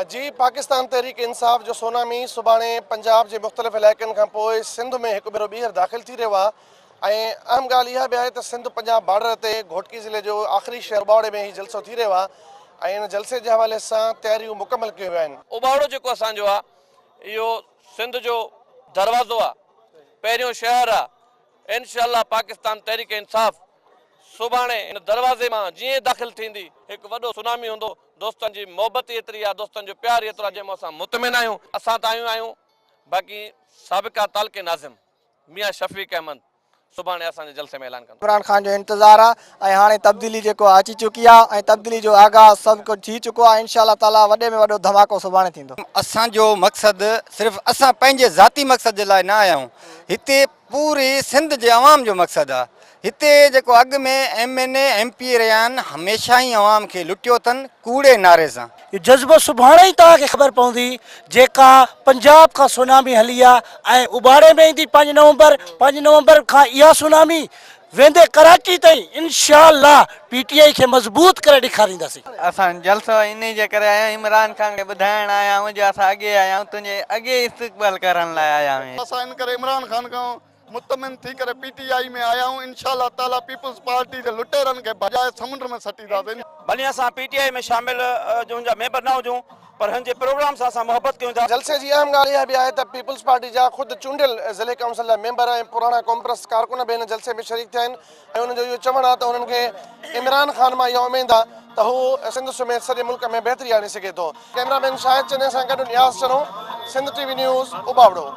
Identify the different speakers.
Speaker 1: جي پاڪستان تحريڪ انصاف جو سونامي سڀاڻي پنجاب جي مختلف علائقن کان پوء سنڌ ۾ هڪ ڀيرو ٻيهر داخل ٿي رهيو آهي ۽ اهم ڳالهه اها به آهي ته سنڌ پنجاب بارڊر تي گهوٽڪي ضلعي جو آخري شهر اٻاوڙي ۾ هي جلسو ٿي رهيو آهي ۽ ان جلسي جي حوالي سان تياريون مڪمل ڪيون ويون آهن.
Speaker 2: اٻاوڙو جيڪو اسان جو آهي اهو سنڌ جو دروازو آهي، پهريون شهر آهي، انشاء الله پاڪستان تحريڪ انصاف سڀاڻي هن دروازي مان جيئن ئي داخل ٿيندي هڪ وڏو سونامي هوندو، دوستن جي محبت ئي ايتري آهي، دوستن جو پيار ئي ايترو آهي جنهن مان اسان مطمئن آهيون، اسان ته آيون آهيون باقي سابقه تعلقي ناظم ميان شفيق احمد سڀاڻي اسان جي جلسي ۾ اعلان ڪندو.
Speaker 3: عمران خان جو انتظار آ ۽ هاڻي تبديلي جيڪو آ اچي چڪي آ ۽ تبديلي جو آغاز سڀ ڪجهه ٿي چڪو آ انشاء الله تعالي وڏي ۾ وڏو ڌماڪو سڀاڻي ٿيندو.
Speaker 4: اسان جو مقصد صرف اسان پنهنجي ذاتي مقصد جي لاء نه آيا آهيون هتي پوري سنڌ جي عوام جو مقصد آ هتي جيڪو اڳ ۾ M N A M P A رهيا آهن هميشه ئي عوام کي لٽيو اٿن ڪوڙي نعري سان.
Speaker 5: اهو جذبو سڀاڻي ئي توهان کي خبر پوندي جيڪا پنجاب کان سونامي هلي آ ۽ اٻاڙي ۾ ايندي پنج نومبر پنج نومبر کان اها سونامي ويندي ڪراچي تائين انشاء الله پي ٽي آئي کي مضبوط ڪري ڏيکارينداسين.
Speaker 6: اسان جلسو انهي جي ڪري آيا آهيون عمران خان کي ٻڌائڻ آيا آهيون جو اسان اڳي آيا آهيون تنهنجي اڳي استقبال ڪرڻ لاء آيا آهيون.
Speaker 7: اسان ان ڪري عمران خان کان مطمئن ٿي ڪري پي ٽي آئي ۾ آيا آهيون انشاء الله تعالي پيپلز پارٽي جي لٽيرن کي ڀڄائي سمنڊ ۾ سٽينداسين.
Speaker 2: ڀلي اسان پي ٽي آئي ۾ شامل هن جا ميمبر نه هجون پر هن جي پروگرام سان اسان محبت ڪيون ٿا.
Speaker 1: جلسي جي اهم ڳالهه اها به آهي ته پيپلز پارٽي جا خود چونڊيل ضلعي ڪائونسل جا ميمبر ۽ پراڻا قومپرست ڪارڪن به هن جلسي ۾ شريڪ ٿيا آهن ۽ انهن جو اهو چوڻ آهي ته انهن کي عمران خان مان اها اميد آهي ته هو سنڌ سميت سڄي ملڪ ۾ بهتري آڻي سگهي ٿو. ڪئميرا مين شاهد چني سان گڏ Niaz Channo, Sindh T V news, Ubauro.